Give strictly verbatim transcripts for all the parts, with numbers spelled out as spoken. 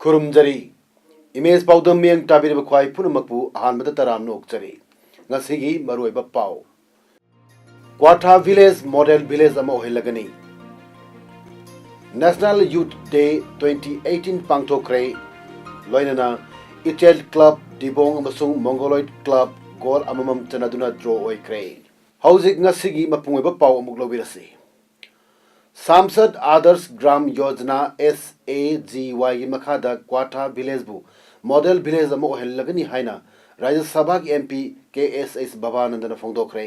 ꯈꯨꯔꯨꯝꯖꯔꯤ꯫ Image ꯄꯥꯎꯗꯝ ꯃꯤꯠꯌꯦꯡ ꯇꯥꯕꯤꯔꯤꯕ ꯈ꯭ꯋꯥꯏ ꯄꯨꯝꯅꯃꯛꯄꯨ ꯑꯍꯥꯟꯕꯗ ꯇꯔꯥꯝꯅ ꯑꯣꯛꯆꯔꯤ꯫ ꯉꯁꯤꯒꯤ ꯃꯔꯨꯑꯣꯏꯕ ꯄꯥꯎ꯫ ꯀ꯭ꯋꯥꯊꯥ ꯚꯤꯂꯦꯖ ꯃꯣꯗꯦꯜ ꯚꯤꯂꯦꯖ ꯑꯃ ꯑꯣꯏꯍꯜꯂꯒꯅꯤ꯫ National Youth Day twenty eighteen ꯄꯥꯡꯊꯣꯛꯈ꯭ꯔꯦ꯫ ꯂꯣꯏꯅꯅ ꯏꯆꯦꯜ ꯀ꯭ꯂꯕ ꯗꯤꯕꯣꯡ ꯑꯃꯁꯨꯡ ꯃꯣꯡꯒꯣꯂꯣꯏꯗ ꯀ꯭ꯂꯕ ꯒꯣꯜ ꯑꯃꯃꯝ ꯆꯟꯅꯗꯨꯅ ꯗ꯭ꯔꯣ ꯑꯣꯏꯈ꯭ꯔꯦ꯫ ꯍꯧꯖꯤꯛ ꯉꯁꯤꯒꯤ ꯃꯄꯨꯡ ꯑꯣꯏꯕ ꯄꯥꯎ ꯑꯃꯨꯛ ꯂꯧꯕꯤꯔꯁꯤ꯫ ꯁꯥꯝꯁꯗ Adarsh Gram Yojana, S A G Y ꯒꯤ ꯃꯈꯥꯗ ꯀ꯭ꯋꯥꯊꯥ ꯚꯤꯂꯦꯖꯕꯨ ꯃꯣꯗꯦꯜ ꯚꯤꯂꯦꯖ ꯑꯃ ꯑꯣꯏꯍꯜꯂꯒꯅꯤ ꯍꯥꯏꯅ ꯔꯥꯖ꯭ꯌ ꯁꯚꯥꯒꯤ M P K S H ꯕꯕꯥꯅꯟꯗꯅ ꯐꯣꯡꯗꯣꯛꯈ꯭ꯔꯦ꯫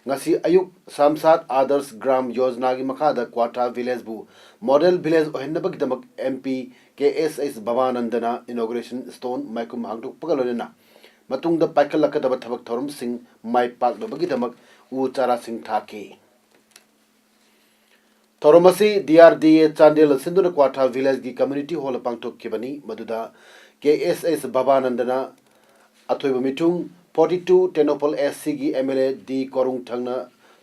ꯉꯁꯤ ꯑꯌꯨꯛ ꯁꯥꯝꯁꯗ ꯑꯥꯗꯔꯁ ꯒ꯭ꯔꯥꯝ ꯌꯣꯖꯅꯥꯒꯤ ꯃꯈꯥꯗ ꯀ꯭ꯋꯥꯊꯥ ꯚꯤꯂꯦꯖꯕꯨ ꯃꯣꯗꯦꯜ ꯚꯤꯂꯦꯖ ꯑꯣꯏꯍꯟꯅꯕꯒꯤꯗꯃꯛ M P K S H ꯕꯕꯥꯅꯟꯗꯅ inauguration stone ꯃꯥꯏꯈꯨꯝ ꯍꯥꯡꯗꯣꯛꯄꯒ ꯂꯣꯏꯅꯅ ꯃꯇꯨꯡꯗ ꯄꯥꯏꯈꯠꯂꯛꯀꯗꯕ ꯊꯕꯛ ꯊꯧꯔꯝꯁꯤꯡ ꯃꯥꯏ ꯄꯥꯛꯅꯕꯒꯤꯗꯃꯛ ꯎ ꯆꯥꯔꯥꯁꯤꯡ ꯊꯥꯈꯤ꯫ ꯊꯧꯔꯝ ꯑꯁꯤ D R D A ꯆꯥꯟꯗꯦꯜꯅ ꯁꯤꯟꯗꯨꯅ ꯀ꯭ꯋꯥꯊꯥ ꯚꯤꯂꯦꯖꯀꯤ ꯀꯝꯃ꯭ꯌꯨꯅꯤꯇꯤ ꯍꯣꯜꯗ ꯄꯥꯡꯊꯣꯛꯈꯤꯕꯅꯤ, ꯃꯗꯨꯗ K S H ꯕꯕꯥꯅꯟꯗꯅ ꯑꯊꯣꯏꯕ ꯃꯤꯊꯨꯡ, forty two Tengnoupal S C ꯒꯤ M L A D ꯀꯣꯔꯨꯡꯊꯪꯅ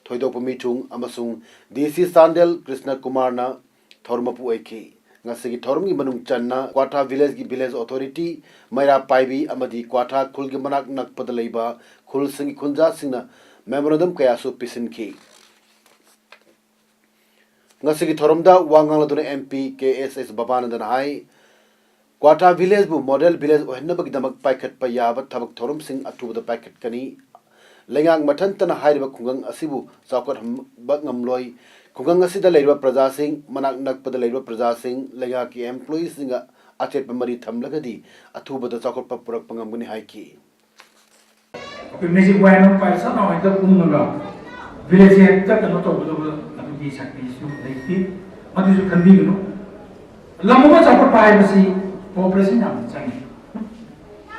ꯊꯣꯏꯗꯣꯛꯄ ꯃꯤꯊꯨꯡ ꯑꯃꯁꯨꯡ D C ꯆꯥꯟꯗꯦꯜ ꯀ꯭ꯔꯤꯁꯅ ꯀꯨꯃꯥꯔꯅ ꯊꯧꯔꯝ ꯃꯄꯨ ꯑꯣꯏꯈꯤ꯫ ꯉꯁꯤꯒꯤ ꯊꯧꯔꯝꯒꯤ ꯃꯅꯨꯡ ꯆꯟꯅ ꯀ꯭ꯋꯥꯊꯥ ꯚꯤꯂꯦꯖꯀꯤ ꯚꯤꯂꯦꯖ ꯑꯣꯊꯣꯔꯤꯇꯤ, ꯃꯩꯔꯥ ꯄꯥꯏꯕꯤ ꯑꯃꯗꯤ ꯀ꯭ꯋꯥꯊꯥ ꯈꯨꯜꯒꯤ ꯃꯅꯥꯛ ꯅꯛꯄꯗ ꯂꯩꯕ ꯈꯨꯜꯁꯤꯡꯒꯤ ꯈꯨꯟꯖꯥꯁꯤꯡꯅ memorandum ꯀꯌꯥꯁꯨ ꯄꯤꯁꯤꯟꯈꯤ꯫ ꯉꯁꯤꯒꯤ ꯊꯧꯔꯝꯗ ꯋꯥ ꯉꯥꯡꯂꯗꯨꯅ M P K S H ꯕꯕꯥꯅꯟꯗꯅ ꯍꯥꯏ, ꯀ꯭ꯋꯥꯊꯥ ꯚꯤꯂꯦꯖꯕꯨ ꯃꯣꯗꯦꯜ ꯚꯤꯂꯦꯖ ꯑꯣꯏꯍꯟꯅꯕꯒꯤꯗꯃꯛ ꯄꯥꯏꯈꯠꯄ ꯌꯥꯕ ꯊꯕꯛ ꯊꯧꯔꯝꯁꯤꯡ ꯑꯊꯨꯕꯗ ꯄꯥꯏꯈꯠꯀꯅꯤ꯫ ꯂꯩꯉꯥꯛ ꯃꯊꯟꯇꯅ ꯍꯥꯏꯔꯤꯕ ꯈꯨꯡꯒꯪ ꯑꯁꯤꯕꯨ ꯆꯥꯎꯈꯠꯍꯟꯕ ꯉꯝꯂꯣꯏ꯫ ꯈꯨꯡꯒꯪ ꯑꯁꯤꯗ ꯂꯩꯔꯤꯕ ꯄ꯭ꯔꯖꯥꯁꯤꯡ, ꯃꯅꯥꯛ ꯅꯛꯄꯗ ꯂꯩꯔꯤꯕ ꯄ꯭ꯔꯖꯥꯁꯤꯡ, ꯂꯩꯉꯥꯛꯀꯤ employeeꯁꯤꯡꯒ ꯑꯆꯦꯠꯄ ꯃꯔꯤ ꯊꯝꯂꯒꯗꯤ ꯑꯊꯨꯕꯗ ꯆꯥꯎꯈꯠꯄ ꯄꯨꯔꯛꯄ ꯉꯝꯒꯅꯤ ꯍꯥꯏꯈꯤ꯫ ꯑꯩꯈꯣꯏ ꯃꯦꯖꯤꯛ ꯋꯥꯏꯟ ꯑꯃ ꯄꯥꯏ ꯁꯠ ꯂꯥꯎ ꯍꯦꯛꯇ ꯎꯪꯉꯒ ꯚꯤꯂꯦꯖꯁꯦ ꯍꯦꯛꯇ ꯀꯩꯅꯣ ꯇꯧꯒꯗꯕ ꯑꯗꯨꯒꯤ ꯁꯛꯇꯤꯁꯨ ꯂꯩꯇꯦ꯫ ꯃꯗꯨꯁꯨ ꯈꯟꯕꯤꯒꯅꯨ꯫ ꯂꯝ ꯑꯃ ꯆꯥꯎꯈꯠꯄ ꯍꯥꯏꯕꯁꯤ cooperation ꯌꯥꯝꯅ ꯆꯪꯉꯤ꯫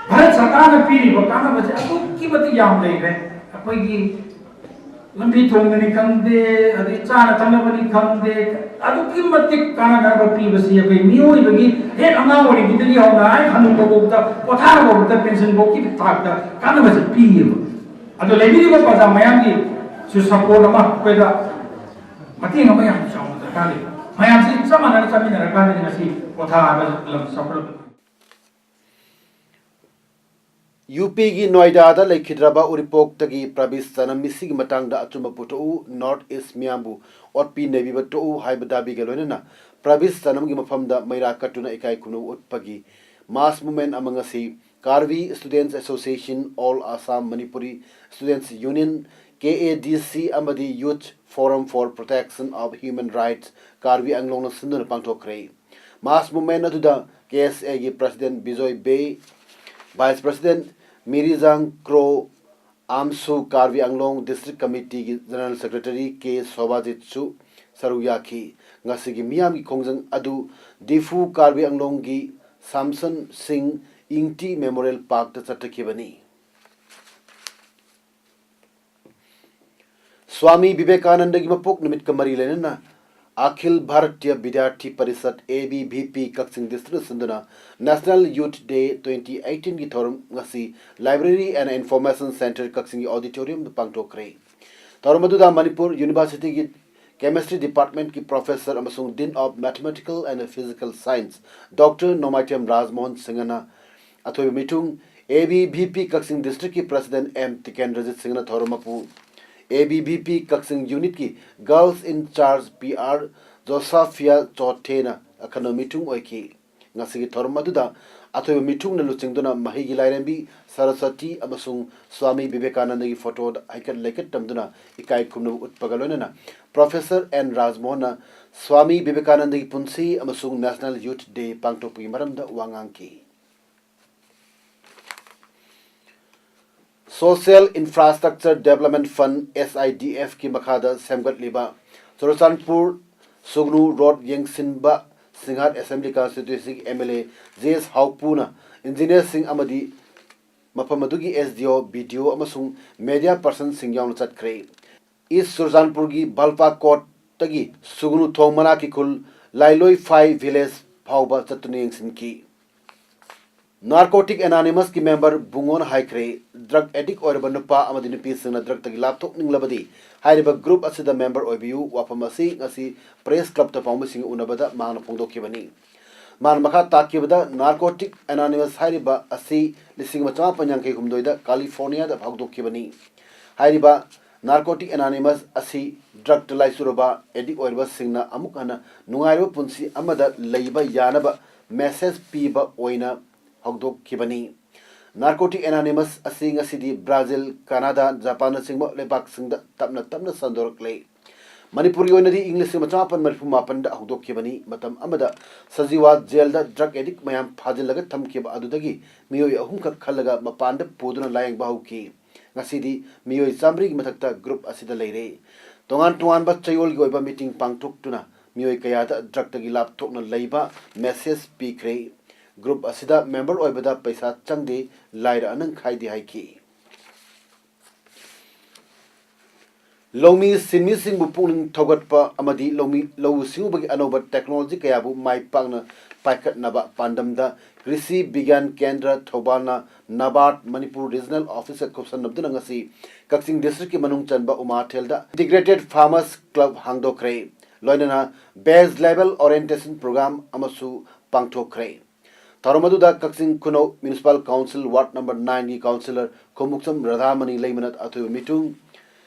ꯚꯥꯔꯠ ꯁꯔꯀꯥꯔꯅ ꯄꯤꯔꯤꯕ ꯀꯥꯟꯅꯕꯁꯦ ꯑꯗꯨꯛꯀꯤ ꯃꯇꯤꯛ ꯌꯥꯝ ꯂꯩꯈ꯭ꯔꯦ꯫ ꯑꯩꯈꯣꯏꯒꯤ ꯂꯝꯕꯤ ꯊꯣꯡꯗꯅꯤ ꯈꯪꯗꯦ, ꯑꯗꯩ ꯆꯥꯅ ꯊꯛꯅꯕꯅꯤ ꯈꯪꯗꯦ, ꯑꯗꯨꯛꯀꯤ ꯃꯇꯤꯛ ꯀꯥꯟꯅꯅꯕ ꯄꯤꯕꯁꯤ ꯑꯩꯈꯣꯏ ꯃꯤꯑꯣꯏꯕꯒꯤ ꯍꯦꯛ ꯑꯉꯥꯡ ꯑꯣꯏꯔꯤꯉꯩꯗꯒꯤ ꯍꯧꯅ ꯍꯦꯛ ꯍꯅꯨꯕ ꯐꯥꯎꯗ, ꯄꯣꯊꯥꯔꯕ ꯐꯥꯎꯗ ꯄꯦꯟꯁꯟ ꯐꯥꯎꯒꯤ ꯊꯥꯛꯇ ꯀꯥꯟꯅꯕꯁꯤ ꯄꯤꯌꯦꯕ꯫ ꯑꯗꯣ ꯂꯩꯕꯤꯔꯤꯕ ꯄ꯭ꯔꯖꯥ ꯃꯌꯥꯝꯒꯤꯁꯨ ꯁꯄꯣꯔꯠ ꯑꯃ ꯑꯩꯈꯣꯏꯗ ꯃꯇꯦꯡ ꯑꯃ ꯌꯥꯝ ꯆꯥꯎꯅ ꯗꯔꯀꯥꯔ ꯂꯩ꯫ ꯃꯌꯥꯝꯁꯤ ꯆꯞ ꯃꯥꯟꯅꯅ ꯆꯠꯃꯤꯟꯅꯔꯀꯥꯟꯗꯗꯤ ꯉꯁꯤ ꯄꯣꯊꯥ ꯍꯥꯏꯕ ꯂꯝ ꯆꯥꯎꯈꯠꯂꯛꯄ ꯌꯨ ꯄꯤꯒꯤ ꯅꯣꯏꯗꯥꯗ ꯂꯩꯈꯤꯗ꯭ꯔꯕ ꯎꯔꯤꯄꯣꯛꯇꯒꯤ ꯄ꯭ꯔꯕꯤꯁ ꯆꯅꯝ ꯃꯤꯁꯤꯒꯤ ꯃꯇꯥꯡꯗ ꯑꯆꯨꯝꯕ ꯄꯨꯊꯣꯛꯎ, ꯅꯣꯔꯠ ꯏꯁ ꯃꯤꯌꯥꯝꯕꯨ ꯑꯣꯠꯄꯤ ꯅꯩꯕꯤꯕ ꯇꯣꯛꯎ ꯍꯥꯏꯕ ꯗꯥꯕꯤꯒ ꯂꯣꯏꯅꯅ ꯄ꯭ꯔꯕꯤꯁ ꯆꯅꯝꯒꯤ ꯃꯐꯝꯗ ꯃꯩꯔꯥ ꯀꯠꯇꯨꯅ ꯏꯀꯥꯏ ꯈꯨꯝꯅꯕ ꯎꯠꯄꯒꯤ ꯃꯥꯁ ꯃꯨꯚꯃꯦꯟꯠ ꯑꯃ ꯉꯁꯤ Karbi students association, all Assam Manipuri students union, K A D C, ꯑꯃꯗꯤ Youth Forum for Protection of Human Rights ꯀꯥꯔꯕꯤ ꯑꯪꯂꯣꯡꯅ ꯁꯤꯟꯗꯨꯅ ꯄꯥꯡꯊꯣꯛꯈ꯭ꯔꯦ꯫ ꯃꯥꯁ ꯃꯨꯚꯃꯦꯟꯠ ꯑꯗꯨꯗ ꯀꯦ ꯑꯦꯁ ꯑꯦꯒꯤ president Bijoy Bey, vice president Mirijang Kro, ꯑꯥꯝꯁꯨ ꯀꯥꯔꯕꯤ ꯑꯪꯂꯣꯡ ꯗꯤꯁꯇ꯭ꯔꯤꯛ ꯀꯃꯤꯇꯤꯒꯤ ꯖꯦꯅꯔꯦꯜ ꯁꯦꯀ꯭ꯔꯦꯇꯔꯤ ꯀꯦ ꯁꯣꯚꯥꯖꯤꯠꯁꯨ ꯁꯔꯨꯛ ꯌꯥꯈꯤ꯫ ꯉꯁꯤꯒꯤ ꯃꯤꯌꯥꯝꯒꯤ ꯈꯣꯡꯖꯪ ꯑꯗꯨ ꯗꯤꯐꯨ ꯀꯥꯔꯕꯤ ꯑꯪꯂꯣꯡꯒꯤ ꯁꯥꯝꯁꯟ ꯁꯤꯡ ꯏꯪꯇꯤ ꯃꯦꯃꯣꯔꯤꯌꯦꯜ ꯄꯥꯔꯛꯇ ꯆꯠꯊꯈꯤꯕꯅꯤ꯫ ꯁ꯭ꯋꯥꯃꯤ ꯚꯤꯕꯦꯀꯥꯅꯟꯗꯒꯤ ꯃꯄꯣꯛ ꯅꯨꯃꯤꯠꯀ ꯃꯔꯤ ꯂꯩꯅꯅ Akhil Bharatiya Vidyarthi Parishad, A B V P, Kakching ꯗꯤꯁꯇ꯭ꯔꯤꯛꯅ ꯁꯤꯟꯗꯨꯅ ꯅꯦꯁꯅꯦꯜ ꯌꯨꯊ ꯗꯦ ꯇ꯭ꯋꯦꯟꯇꯤ ꯑꯩꯠꯇꯤꯟꯒꯤ ꯊꯧꯔꯝ ꯉꯁꯤ Library and Information Centre ꯀꯛꯆꯤꯡꯒꯤ ꯑꯣꯗꯤꯇꯣꯔꯤꯌꯝꯗ ꯄꯥꯡꯊꯣꯛꯈ꯭ꯔꯦ꯫ ꯊꯧꯔꯝ ꯑꯗꯨꯗ ꯃꯅꯤꯄꯨꯔ ꯌꯨꯅꯤꯚꯔꯁꯤꯇꯤꯒꯤ ꯀꯦꯃꯤꯁꯇ꯭ꯔꯤ ꯗꯤꯄꯥꯔꯠꯃꯦꯟꯠꯀꯤ ꯄ꯭ꯔꯣꯐꯦꯁꯔ ꯑꯃꯁꯨꯡ dean of mathematical and physical science doctor Nongmaithem Rajmohan ꯁꯤꯡꯍꯅ ꯑꯊꯣꯏꯕ ꯃꯤꯊꯨꯡ, ꯑꯦ ꯕꯤ ꯚꯤ ꯄꯤ ꯀꯛꯆꯤꯡ ꯗꯤꯁꯇ꯭ꯔꯤꯛꯀꯤ ꯄ꯭ꯔꯁꯤꯗꯦꯟꯠ ꯑꯦꯝ ꯇꯤꯀꯦꯟꯗ꯭ꯔꯖꯤꯠ ꯁꯤꯡꯍꯅ ꯊꯧꯔꯝ ꯃꯄꯨ, A B V P Kakching ꯌꯨꯅꯤꯠꯀꯤ girls in charge P R ꯖꯣꯁꯥꯐꯤꯌꯥ ꯆꯣꯊꯦꯅ ꯑꯈꯟꯅꯕ ꯃꯤꯊꯨꯡ ꯑꯣꯏꯈꯤ꯫ ꯉꯁꯤꯒꯤ ꯊꯧꯔꯝ ꯑꯗꯨꯗ ꯑꯊꯣꯏꯕ ꯃꯤꯊꯨꯡꯅ ꯂꯨꯆꯤꯡꯗꯨꯅ ꯃꯍꯩꯒꯤ ꯂꯥꯏꯔꯦꯝꯕꯤ ꯁꯔꯁꯋꯇꯤ ꯑꯃꯁꯨꯡ ꯁ꯭ꯋꯥꯃꯤ ꯚꯤꯕꯦꯀꯥꯅꯟꯗꯒꯤ ꯐꯣꯇꯣꯗ ꯍꯩꯀꯠ ꯂꯩꯀꯠ ꯇꯝꯗꯨꯅ ꯏꯀꯥꯏ ꯈꯨꯝꯅꯕ ꯎꯠꯄꯒ ꯂꯣꯏꯅꯅ ꯄ꯭ꯔꯣꯐꯦꯁꯔ ꯑꯦꯟ ꯔꯥꯖꯃꯣꯍꯟꯅ ꯁ꯭ꯋꯥꯃꯤ ꯚꯤꯕꯦꯀꯥꯅꯟꯗꯒꯤ ꯄꯨꯟꯁꯤ ꯑꯃꯁꯨꯡ ꯅꯦꯁꯅꯦꯜ ꯌꯨꯊ ꯗꯦ ꯄꯥꯡꯊꯣꯛꯄꯒꯤ ꯃꯔꯝꯗ ꯋꯥ ꯉꯥꯡꯈꯤ꯫ Social Infrastructure Development Fund, S I D F, ꯀꯤ ꯃꯈꯥꯗ ꯁꯦꯝꯒꯠꯂꯤꯕ ꯆꯨꯔꯆꯥꯟꯄꯨꯔ ꯁꯨꯒꯅꯨ ꯔꯣꯗ ꯌꯦꯡꯁꯤꯟꯕ ꯁꯤꯡꯍꯥꯠ ꯑꯦꯁꯦꯝꯕ꯭ꯂꯤ ꯀꯟꯁꯇꯤꯇ꯭ꯋꯦꯟꯁꯤꯒꯤ M L A G S ꯍꯥꯎꯄꯨꯅ ꯏꯟꯖꯤꯅꯤꯌꯔꯁꯤꯡ ꯑꯃꯗꯤ ꯃꯐꯝ ꯑꯗꯨꯒꯤ S D O, B D O ꯑꯃꯁꯨꯡ media personꯁꯤꯡ ꯌꯥꯎꯅ ꯆꯠꯈ꯭ꯔꯦ꯫ ꯏꯁ ꯆꯨꯔꯆꯥꯟꯄꯨꯔꯒꯤ ꯕꯜꯄꯥ ꯀꯣꯔꯠꯇꯒꯤ ꯁꯨꯒꯅꯨ ꯊꯣꯡ ꯃꯅꯥꯛꯀꯤ ꯈꯨꯜ ꯂꯥꯏꯂꯣꯏꯐꯥꯏ village ꯐꯥꯎꯕ ꯆꯠꯇꯨꯅ ꯌꯦꯡꯁꯤꯟꯈꯤ꯫ Narcotic Anonymousꯀꯤ member ꯕꯨꯡꯉꯣꯅ ꯍꯥꯏꯈ꯭ꯔꯦ, drug addict ꯑꯣꯏꯔꯕ ꯅꯨꯄꯥ ꯑꯃꯗꯤ ꯅꯨꯄꯤꯁꯤꯡꯅ drugꯇꯒꯤ ꯂꯥꯞꯊꯣꯛꯅꯤꯡꯂꯕꯗꯤ ꯍꯥꯏꯔꯤꯕ group ꯑꯁꯤꯗ member ꯑꯣꯏꯕꯤꯌꯨ꯫ ꯋꯥꯐꯝ ꯑꯁꯤ ꯉꯁꯤ press clubꯇ ꯄꯥꯎꯃꯤꯁꯤꯡꯒ ꯎꯅꯕꯗ ꯃꯍꯥꯛꯅ ꯐꯣꯡꯗꯣꯛꯈꯤꯕꯅꯤ꯫ ꯃꯍꯥꯛꯅ ꯃꯈꯥ ꯇꯥꯛꯈꯤꯕꯗ, Narcotic Anonymous ꯍꯥꯏꯔꯤꯕ ꯑꯁꯤ ꯂꯤꯁꯤꯡ ꯑꯃ ꯆꯃꯥꯄꯟ ꯌꯥꯡꯈꯩ ꯍꯨꯝꯗꯣꯏꯗ Californiaꯗ ꯍꯧꯗꯣꯛꯈꯤꯕꯅꯤ꯫ ꯍꯥꯏꯔꯤꯕ Narcotic Anonymous ꯑꯁꯤ drugꯇ ꯂꯥꯏꯆꯨꯔꯕ addict ꯑꯣꯏꯔꯕꯁꯤꯡꯅ ꯑꯃꯨꯛ ꯍꯟꯅ ꯅꯨꯡꯉꯥꯏꯔꯕ ꯄꯨꯟꯁꯤ ꯑꯃꯗ ꯂꯩꯕ ꯌꯥꯅꯕ message ꯄꯤꯕ ꯑꯣꯏꯅ ꯍꯧꯗꯣꯛꯈꯤꯕꯅꯤ꯫ Narcotic Anonymous ꯑꯁꯤ ꯉꯁꯤꯗꯤ ꯕ꯭ꯔꯥꯖꯤꯜ, ꯀꯅꯥꯗꯥ, ꯖꯄꯥꯟꯅꯆꯤꯡꯕ ꯂꯩꯕꯥꯛꯁꯤꯡꯗ ꯇꯞꯅ ꯇꯞꯅ ꯁꯟꯗꯣꯔꯛꯂꯦ꯫ ꯃꯅꯤꯄꯨꯔꯒꯤ ꯑꯣꯏꯅꯗꯤ ꯏꯪ ꯂꯤꯁꯤꯡ ꯑꯃ ꯆꯃꯥꯄꯟ ꯃꯔꯤꯐꯨ ꯃꯥꯄꯟꯗ ꯍꯧꯗꯣꯛꯈꯤꯕꯅꯤ꯫ ꯃꯇꯝ ꯑꯃꯗ ꯁꯖꯤꯋꯥ ꯖꯦꯜꯗ drug addict ꯃꯌꯥꯝ ꯐꯥꯖꯤꯜꯂꯒ ꯊꯝꯈꯤꯕ ꯑꯗꯨꯗꯒꯤ ꯃꯤꯑꯣꯏ ꯑꯍꯨꯝꯈꯛ ꯈꯜꯂꯒ ꯃꯄꯥꯟꯗ ꯄꯨꯗꯨꯅ ꯂꯥꯌꯦꯡꯕ ꯍꯧꯈꯤ꯫ ꯉꯁꯤꯗꯤ ꯃꯤꯑꯣꯏ ꯆꯥꯃꯔꯤꯒꯤ ꯃꯊꯛꯇ group ꯑꯁꯤꯗ ꯂꯩꯔꯦ꯫ ꯇꯣꯉꯥꯟ ꯇꯣꯉꯥꯟꯕ ꯆꯌꯣꯜꯒꯤ ꯑꯣꯏꯕ meeting ꯄꯥꯡꯊꯣꯛꯇꯨꯅ ꯃꯤꯑꯣꯏ ꯀꯌꯥꯗ drugꯇꯒꯤ ꯂꯥꯞꯊꯣꯛꯅ ꯂꯩꯕ message ꯄꯤꯈ꯭ꯔꯦ꯫ Group ꯑꯁꯤꯗ member ꯑꯣꯏꯕꯗ ꯄꯩꯁꯥ ꯆꯪꯗꯦ, ꯂꯥꯏꯔ ꯑꯅꯪ ꯈꯥꯏꯗꯦ ꯍꯥꯏꯈꯤ꯫ ꯂꯧꯃꯤ ꯁꯤꯟꯃꯤꯁꯤꯡꯕꯨ ꯄꯨꯛꯅꯤꯡ ꯊꯧꯒꯠꯄ ꯑꯃꯗꯤ ꯂꯧꯃꯤ, ꯂꯧꯎ ꯁꯤꯡꯎꯕꯒꯤ ꯑꯅꯧꯕ technology ꯀꯌꯥꯕꯨ ꯃꯥꯏ ꯄꯥꯛꯅ ꯄꯥꯏꯈꯠꯅꯕ ꯄꯥꯟꯗꯝꯗ ꯀ꯭ꯔꯤꯁꯤ ꯕꯤꯒ꯭ꯌꯥꯟ ꯀꯦꯟꯗ꯭ꯔ ꯊꯧꯕꯥꯜꯅ NABARD ꯃꯅꯤꯄꯨꯔ regional officeꯀ ꯈꯨꯠꯁꯝꯅꯗꯨꯅ ꯉꯁꯤ ꯀꯛꯆꯤꯡ districtꯀꯤ ꯃꯅꯨꯡ ꯆꯟꯕ ꯎꯃꯥꯊꯦꯜꯗ Integrated Farmers Club ꯍꯥꯡꯗꯣꯛꯈ꯭ꯔꯦ꯫ ꯂꯣꯏꯅꯅ base level orientation program ꯑꯃꯁꯨ ꯄꯥꯡꯊꯣꯛꯈ꯭ꯔꯦ꯫ ꯊꯧꯔꯝ ꯑꯗꯨꯗ ꯀꯛꯆꯤꯡ ꯈꯨꯅꯧ Municipal Council Ward number nineꯒꯤ councillor ꯈꯣꯡꯃꯨꯛꯆꯝ ꯔꯥꯙꯥꯃꯅꯤ ꯂꯩꯃꯅ ꯑꯊꯣꯏꯕ ꯃꯤꯊꯨꯡ,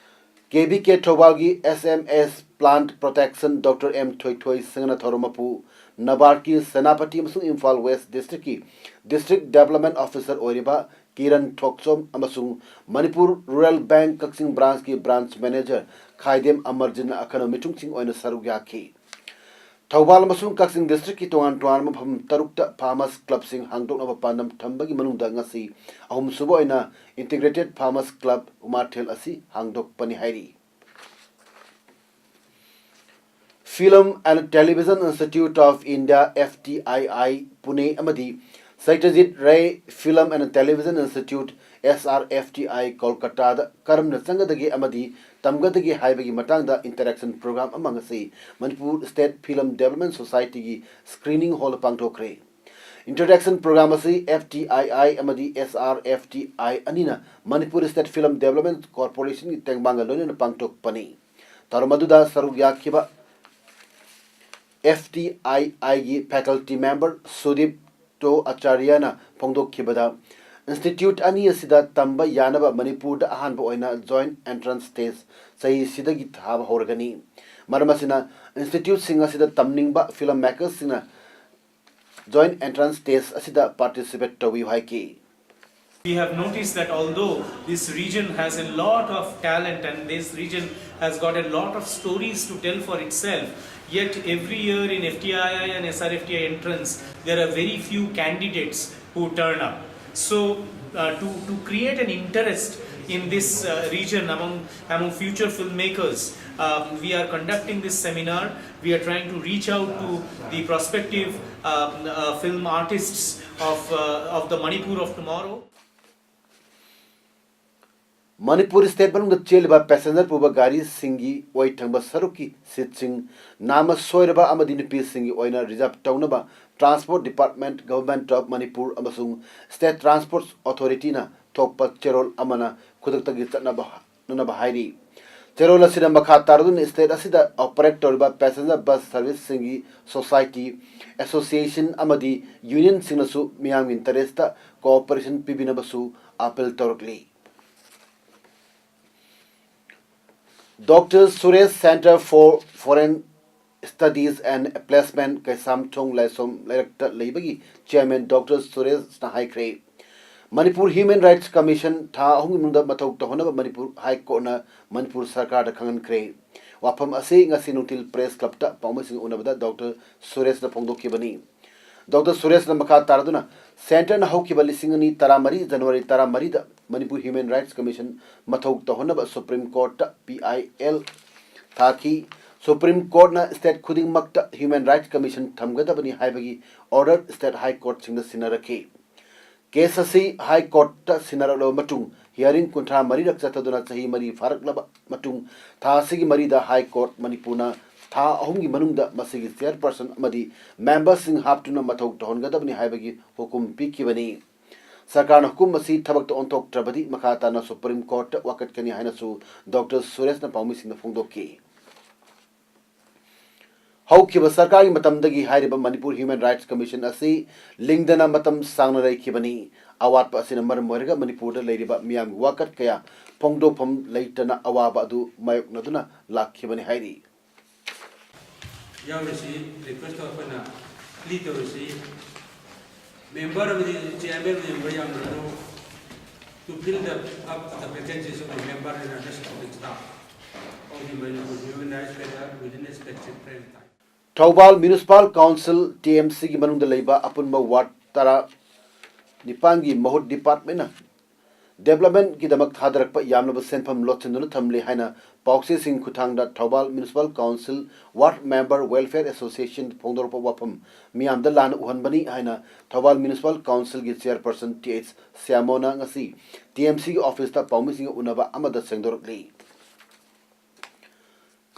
KVK ꯊꯧꯕꯥꯜꯒꯤ SMS Plant Protection Doctor M ꯊꯣꯏꯊꯣꯏ ꯁꯤꯡꯍꯅ ꯊꯧꯔꯝ ꯃꯄꯨ, NABARDꯀꯤ ꯁꯦꯅꯥꯄꯇꯤ ꯑꯃꯁꯨꯡ Imphal West districtꯀꯤ District Development Officer ꯑꯣꯏꯔꯤꯕ ꯀꯤꯔꯟ ꯊꯣꯛꯆꯣꯝ ꯑꯃꯁꯨꯡ ꯃꯅꯤꯄꯨꯔ Rural Bank ꯀꯛꯆꯤꯡ branchꯀꯤ branch manager ꯈꯥꯏꯗꯦꯝ ꯑꯃꯔꯖꯤꯠꯅ ꯑꯈꯟꯅꯕ ꯃꯤꯊꯨꯡꯁꯤꯡ ꯑꯣꯏꯅ ꯁꯔꯨꯛ ꯌꯥꯈꯤ꯫ ꯊꯧꯕꯥꯜ ꯑꯃꯁꯨꯡ ꯀꯛꯆꯤꯡ districtꯀꯤ ꯇꯣꯉꯥꯟ ꯇꯣꯉꯥꯟꯕ ꯃꯐꯝ ꯇꯔꯨꯛꯇ farmers clubꯁꯤꯡ ꯍꯥꯡꯗꯣꯛꯅꯕ ꯄꯥꯟꯗꯝ ꯊꯝꯕꯒꯤ ꯃꯅꯨꯡꯗ ꯉꯁꯤ ꯑꯍꯨꯝꯁꯨꯕ ꯑꯣꯏꯅ Integrated Farmers Club ꯎꯃꯥꯊꯦꯜ ꯑꯁꯤ ꯍꯥꯡꯗꯣꯛꯄꯅꯤ ꯍꯥꯏꯔꯤ꯫ Film and Television Institute of India, FTII, Pune ꯑꯃꯗꯤ Satyajit Ray Film and Television Institute, S R F T I, ꯀꯣꯜꯀꯇꯥꯗ ꯀꯔꯝꯅ ꯆꯪꯒꯗꯒꯦ ꯑꯃꯗꯤ ꯇꯝꯒꯗꯒꯦ ꯍꯥꯏꯕꯒꯤ ꯃꯇꯥꯡꯗ interaction program ꯑꯃ ꯉꯁꯤ Manipur State Film Development Societyꯒꯤ screening hall ꯄꯥꯡꯊꯣꯛꯈ꯭ꯔꯦ꯫ Introduction program ꯑꯁꯤ F T I I ꯑꯃꯗꯤ S R F T I ꯑꯅꯤꯅ ꯃꯅꯤꯄꯨꯔ State Film Development Corporationꯒꯤ ꯇꯦꯡꯕꯥꯡꯒ ꯂꯣꯏꯅꯅ ꯄꯥꯡꯊꯣꯛꯄꯅꯤ꯫ ꯊꯧꯔꯝ ꯑꯗꯨꯗ ꯁꯔꯨꯛ ꯌꯥꯈꯤꯕ F T I Iꯒꯤ faculty member ꯁꯨꯗꯤꯞ to ꯑꯆꯥꯔꯌꯅ ꯐꯣꯡꯗꯣꯛꯈꯤꯕꯗ, institute ꯑꯅꯤ ꯑꯁꯤꯗ ꯇꯝꯕ ꯌꯥꯅꯕ ꯃꯅꯤꯄꯨꯔꯗ ꯑꯍꯥꯟꯕ ꯑꯣꯏꯅ joint entrance test ꯆꯍꯤꯁꯤꯗꯒꯤ ꯊꯥꯕ ꯍꯧꯔꯒꯅꯤ꯫ ꯃꯔꯝ ꯑꯁꯤꯅ, instituteꯁꯤꯡ ꯑꯁꯤꯗ ꯇꯝꯅꯤꯡꯕ film makersꯁꯤꯡꯅ joint entrance test ꯑꯁꯤꯗ participate ꯇꯧꯕꯤꯌꯨ ꯍꯥꯏꯈꯤ꯫ We have noticed that although this region has a lot of talent and this region has got a lot of stories to tell for itself, yet every year in F T I I and S R F T I entrance, there are very few candidates who turn up. So, uh, to, to create an interest in this uh, region among, among future filmmakers, um, we are conducting this seminar. We are trying to reach out to the prospective um, uh, film artists of, uh, of the Manipur of tomorrow. Manipur State ꯃꯅꯨꯡꯗ ꯆꯦꯜꯂꯤꯕ passenger ꯄꯨꯕ ꯒꯥꯔꯤꯁꯤꯡꯒꯤ ꯑꯣꯏ ꯊꯪꯕ ꯁꯔꯨꯛꯀꯤ seatꯁꯤꯡ ꯅꯥꯝꯃ ꯁꯣꯏꯔꯕ ꯑꯃꯗꯤ ꯅꯨꯄꯤꯁꯤꯡꯒꯤ ꯑꯣꯏꯅ reserve ꯇꯧꯅꯕ Transport Department, Government of Manipur ꯑꯃꯁꯨꯡ State Transport Authorityꯅ ꯊꯣꯛꯄ ꯆꯦꯔꯣꯜ ꯑꯃꯅ ꯈꯨꯗꯛꯇꯒꯤ ꯆꯠꯅꯕ ꯍꯣꯠꯅꯅꯕ ꯍꯥꯏꯔꯤ꯫ ꯆꯦꯔꯣꯜ ꯑꯁꯤꯅ ꯃꯈꯥ ꯇꯥꯔꯗꯨꯅ state ꯑꯁꯤꯗ operate ꯇꯧꯔꯤꯕ passenger bus serviceꯁꯤꯡꯒꯤ society, association ꯑꯃꯗꯤ unionꯁꯤꯡꯅꯁꯨ ꯃꯤꯌꯥꯝꯒꯤ interestꯇ cooperation ꯄꯤꯕꯤꯅꯕꯁꯨ appeal ꯇꯧꯔꯛꯂꯤ꯫ Doctor Suresh Center for Foreign Studies and Placement, Keishamthong ꯂꯥꯏꯁ꯭ꯔꯝ ꯂꯩꯔꯛꯇ ꯂꯩꯕꯒꯤ chairman Doctor ꯁꯨꯔꯦꯁꯅ ꯍꯥꯏꯈ꯭ꯔꯦ, ꯃꯅꯤꯄꯨꯔ Human Rights Commission ꯊꯥ ꯑꯍꯨꯝꯒꯤ ꯃꯅꯨꯡꯗ ꯃꯊꯧ ꯇꯧꯍꯟꯅꯕ ꯃꯅꯤꯄꯨꯔ High Courtꯅ ꯃꯅꯤꯄꯨꯔ ꯁꯔꯀꯥꯔꯗ ꯈꯪꯍꯟꯈ꯭ꯔꯦ꯫ ꯋꯥꯐꯝ ꯑꯁꯤ ꯉꯁꯤ ꯅꯨꯡꯊꯤꯜ Press Clubꯇ ꯄꯥꯎꯃꯤꯁꯤꯡꯒ ꯎꯅꯕꯗ Doctor ꯁꯨꯔꯦꯁꯅ ꯐꯣꯡꯗꯣꯛꯈꯤꯕꯅꯤ꯫ Doctor ꯁꯨꯔꯦꯁꯅ ꯃꯈꯥ ꯇꯥꯔꯗꯨꯅ, Centreꯅ ꯍꯧꯈꯤꯕ ꯂꯤꯁꯤꯡ ꯑꯅꯤ ꯇꯔꯥꯃꯔꯤ January ꯇꯔꯥꯃꯔꯤꯗ Manipur Human Rights Commission ꯃꯊꯧ ꯇꯧꯍꯟꯅꯕ Supreme Courtꯇ P I L ꯊꯥꯈꯤ꯫ Supreme Courtꯅ state ꯈꯨꯗꯤꯡꯃꯛꯇ Human Rights Commission ꯊꯝꯒꯗꯕꯅꯤ ꯍꯥꯏꯕꯒꯤ order state High Courtꯁꯤꯡꯗ ꯁꯤꯟꯅꯔꯛꯈꯤ꯫ Case ꯑꯁꯤ High Courtꯇ ꯁꯤꯟꯅꯔꯛꯂꯕ ꯃꯇꯨꯡ, hearing ꯀꯨꯟꯊ꯭ꯔꯥ ꯃꯔꯤꯔꯛ ꯆꯠꯊꯗꯨꯅ ꯆꯍꯤ ꯃꯔꯤ ꯐꯥꯔꯛꯂꯕ ꯃꯇꯨꯡ, ꯊꯥ ꯑꯁꯤꯒꯤ ꯃꯔꯤꯗ High Court ꯃꯅꯤꯄꯨꯔꯅ ꯊꯥ ꯑꯍꯨꯝꯒꯤ ꯃꯅꯨꯡꯗ ꯃꯁꯤꯒꯤ chairperson ꯑꯃꯗꯤ memberꯁꯤꯡ ꯍꯥꯞꯇꯨꯅ ꯃꯊꯧ ꯇꯧꯍꯟꯒꯗꯕꯅꯤ ꯍꯥꯏꯕꯒꯤ ꯍꯨꯀꯨꯝ ꯄꯤꯈꯤꯕꯅꯤ꯫ ꯁꯔꯀꯥꯔꯅ ꯍꯨꯀꯨꯝ ꯑꯁꯤ ꯊꯕꯛꯇ ꯑꯣꯟꯊꯣꯛꯇ꯭ꯔꯕꯗꯤ ꯃꯈꯥ ꯇꯥꯅ Supreme Courtꯇ ꯋꯥꯀꯠꯀꯅꯤ ꯍꯥꯏꯅꯁꯨ ꯗꯣꯛꯇꯔ ꯁꯨꯔꯦꯁꯅ ꯄꯥꯎꯃꯤꯁꯤꯡꯗ ꯐꯣꯡꯗꯣꯛꯈꯤ꯫ ꯍꯧꯈꯤꯕ ꯁꯔꯀꯥꯔꯒꯤ ꯃꯇꯝꯗꯒꯤ ꯍꯥꯏꯔꯤꯕ ꯃꯅꯤꯄꯨꯔ Human Rights Commission ꯑꯁꯤ ꯂꯤꯡꯗꯅ ꯃꯇꯝ ꯁꯥꯡꯅ ꯂꯩꯈꯤꯕꯅꯤ꯫ ꯑꯋꯥꯠꯄ ꯑꯁꯤꯅ ꯃꯔꯝ ꯑꯣꯏꯔꯒ ꯃꯅꯤꯄꯨꯔꯗ ꯂꯩꯔꯤꯕ ꯃꯤꯌꯥꯝꯒꯤ ꯋꯥꯀꯠ ꯀꯌꯥ ꯐꯣꯡꯗꯣꯛꯐꯝ ꯂꯩꯇꯅ ꯑꯋꯥꯕ ꯑꯗꯨ ꯃꯥꯌꯣꯛꯅꯗꯨꯅ ꯂꯥꯛꯈꯤꯕꯅꯤ ꯍꯥꯏꯔꯤ꯫ ꯌꯥꯎꯔꯤꯁꯤ, request ꯇꯧ ꯑꯩꯈꯣꯏꯅ plea ꯇꯧꯔꯤꯁꯤ, member ꯑꯃꯗꯤ chairman member ꯌꯥꯝꯗ꯭ꯔꯁꯨ, to fill the up the vacancies of the member and other supporting staff of the Manipur Human Rights Federation within a specific frame time. Thoubal Municipal Council, TMCꯒꯤ ꯃꯅꯨꯡꯗ ꯂꯩꯕ ꯑꯄꯨꯟꯕ ward ꯇꯔꯥ ꯅꯤꯄꯥꯟꯒꯤ ꯃꯍꯨꯠ departmentꯅ developmentꯀꯤꯗꯃꯛ ꯊꯥꯗꯔꯛꯄ ꯌꯥꯝꯂꯕ ꯁꯦꯟꯐꯝ ꯂꯣꯠꯁꯤꯟꯗꯨꯅ ꯊꯝꯂꯤ ꯍꯥꯏꯅ ꯄꯥꯎꯆꯦꯁꯤꯡ ꯈꯨꯠꯊꯥꯡꯗ Thoubal Municipal Council Ward Member Welfare Association ꯐꯣꯡꯗꯣꯔꯛꯄ ꯋꯥꯐꯝ ꯃꯤꯌꯥꯝꯗ ꯂꯥꯟꯅ ꯎꯍꯟꯕꯅꯤ ꯍꯥꯏꯅ ꯊꯧꯕꯥꯜ Municipal Councilꯒꯤ chairperson Th ꯁ꯭ꯌꯥꯃꯣꯅ ꯉꯁꯤ TMCꯒꯤ officeꯇ ꯄꯥꯎꯃꯤꯁꯤꯡꯒ ꯎꯅꯕ ꯑꯃꯗ ꯁꯦꯡꯗꯣꯔꯛꯂꯤ꯫